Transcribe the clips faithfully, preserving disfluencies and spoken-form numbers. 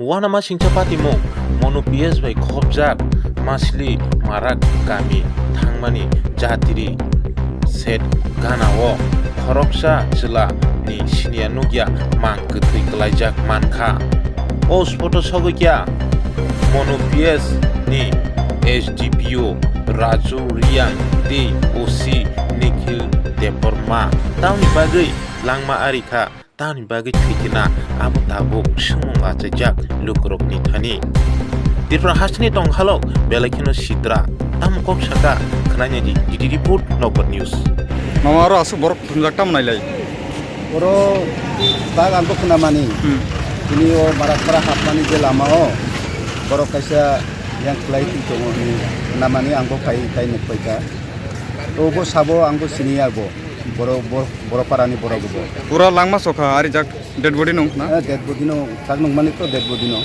Uanama singcha patimung, Monu P S bai khopjak Masli Marak kami thangmani jatiri set ganao khoroksa chwla ni siniya nukya mang kwthwi kwlaijak mankha. O spoto sogwikya Monu P S ni S D P O Raju Riang tei O C Nikhil Debbarma. Tamni bagwi langma ari kha. Tamni bagwi thwikhe na abo tabuk swngmung achaijak lukurokni thani. Tripura hasteni tongkhalok belai kheno sidra. Tamo kok saka khwnai naidi D D report Nokbar News. Mama aro aswk borok thumjak tamo nailai? Oro bag ang bo khwnamani. Hmm. Tini o Marakpara hapmani je lama o borok kaisa yang khlai twi tongo hinwi khwnamani ang bo phai tai nukphaikha. To bo sabo ang bo siniya bo. Borok, borok, borok parani borok bo. Pura langma sokha arijak dead body nung na? Eh, dead body no, tak nung mani to dead body no.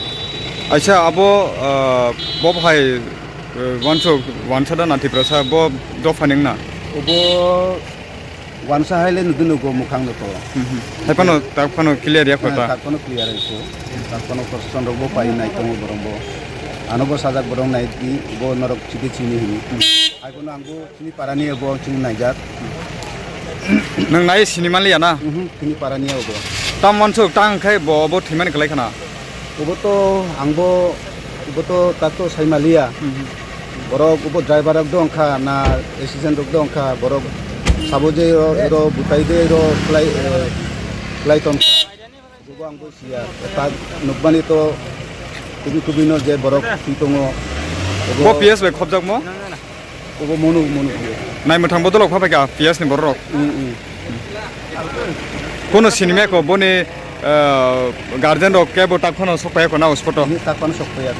Aisa abo, ah, bo hai, eh, wanso, wansa da na Tiprasa, bo dopha ning na? Obo wansa hai le nudu nugo mukhang no to. Hmm, hmm. Hai phano, tak phano clear ya Eh, kota. Tak phano clear ya ko. Tak phano prosecution rok bo pai nai tongo borok bo. Ano bo sajak borok nai di, bo norok chidi chini hini. Hmm. Hai phano ang bo Chini parani abo chini naijak. Nwng nai sini manliya na? Mhm, chini parani abo. Tam wansuk tang khai bo, bo thwimani kwlai khana? Obo to ang bo, obo to tak to sai maliya. Mhm. Borok obo driver rok dong kha na assistant rok dong kha, borok sabo je ro, ro butai de ro khlai, eh, khlai tong kha. Obo ang bo siya, tak nukmani to kubi kubi no je borok twi tongo. Obo Bo P S bai khopjakmo? Obo monu, monu biyo. Nai mwthang bodol rok phapai kha P S ni borok rok. Mm, mm. Kono sinimya ko boni, eh, guardian rok kebo tak phano sokpaya ko na o spot o? Ini tak phano sokpaya ko.